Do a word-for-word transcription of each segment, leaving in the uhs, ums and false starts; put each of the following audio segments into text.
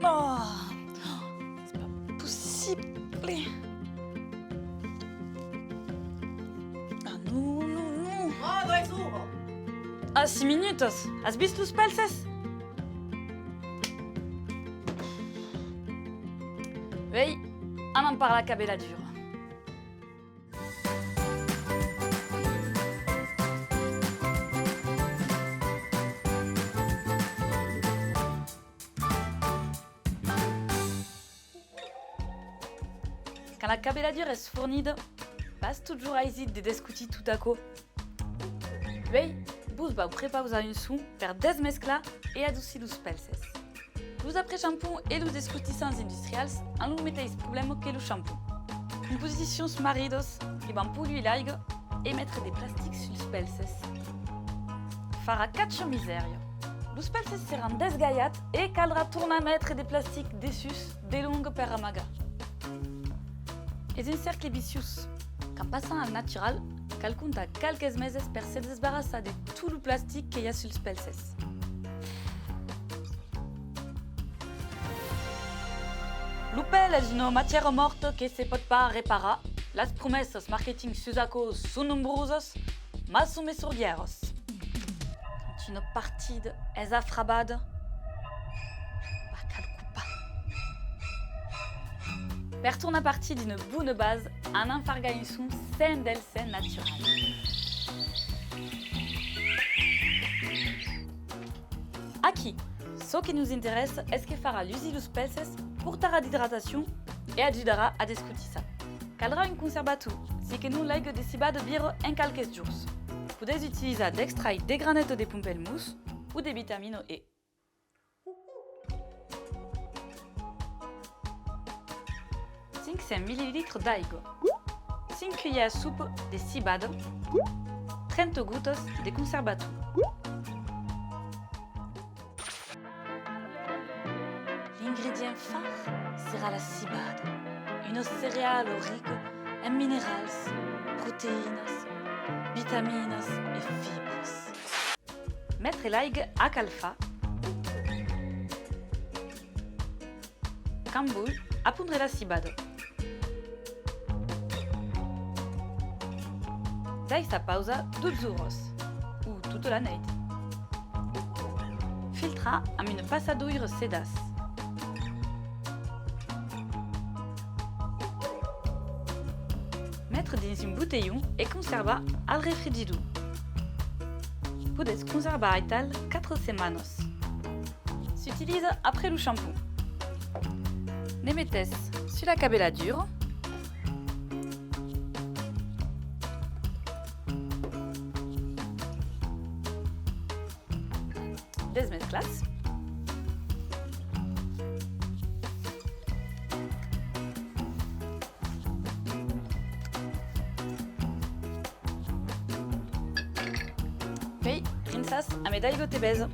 Oh, es pas possible. Ah non, non, non. Oh, doi ora! A cinc minutas, as vist los pèlses? Uèi, anam per la cabeladura. Quand la cabeladura es fornida, pas totjorn aisit de descotir tot aquò. Uèi, vos vau prepausar un son per desmesclar e adossir los pèlses. Los après-shampoings e los descotissants industrials an lo meteis problèma que lo shampoo. Composicions marridas que van polluir l'aiga e metre de plastic suls pèlses. Farà cacha-misèria. Los pèlses seràn desgalhats e caldrà tornar metre de plastic dessús delonga per amagar. Es un cercle viciós. Quand passam al natural, cal comptar qualques meses per se desbarrassar de tot lo plastic que i a suls pèlses. Lo pèl es una matièra mòrta que se pòt pas reparar. Las promessas marketing sus aquò son nombrosas, mas son messordièras. Quand una partida es afrabada, la cal copar. Per tornar partir d'una bona basa, anam fargar un son cent del cent natural. Aquí, çò que nos interessa es que farà lusir los pèlses, portarà d'idratacion e ajudarà a descotissar. Caldrà un conservator, si que non l'aiga de cibada vira en qualques jorns. Podètz utilizar d'extrach de graneta de pampelmós o de vitamina E. Cinc cents millilitres d'aiga, cinc culhèrs a sopa de cibada, trenta gotas de conservator. L'ingredient far serà la cibada, una cereala rica en minerals, proteïnas, vitaminas e fibras. Metre l'aiga a calfar. Quand boi, apondre la cibada. Daissar pausar dotze oras, o tota la nèit. Filtrar amb una passadoira sedàs. Metre dins un botelhon e conservar al refrigidor. Podètz conservar aital quatre setmanas. S'utiliza après lo shampoo. Ne metètz sus la cabeladura. Desmesclatz. Puèi, rinçatz amé d'aiga tebesa.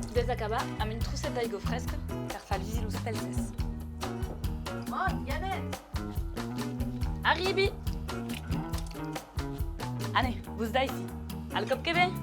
Podètz acabar amb un trocet d'aiga fresca per far lusir los pèlses. Bon, Janet! Arribi! Anem, vos daissi. Al còp que ven!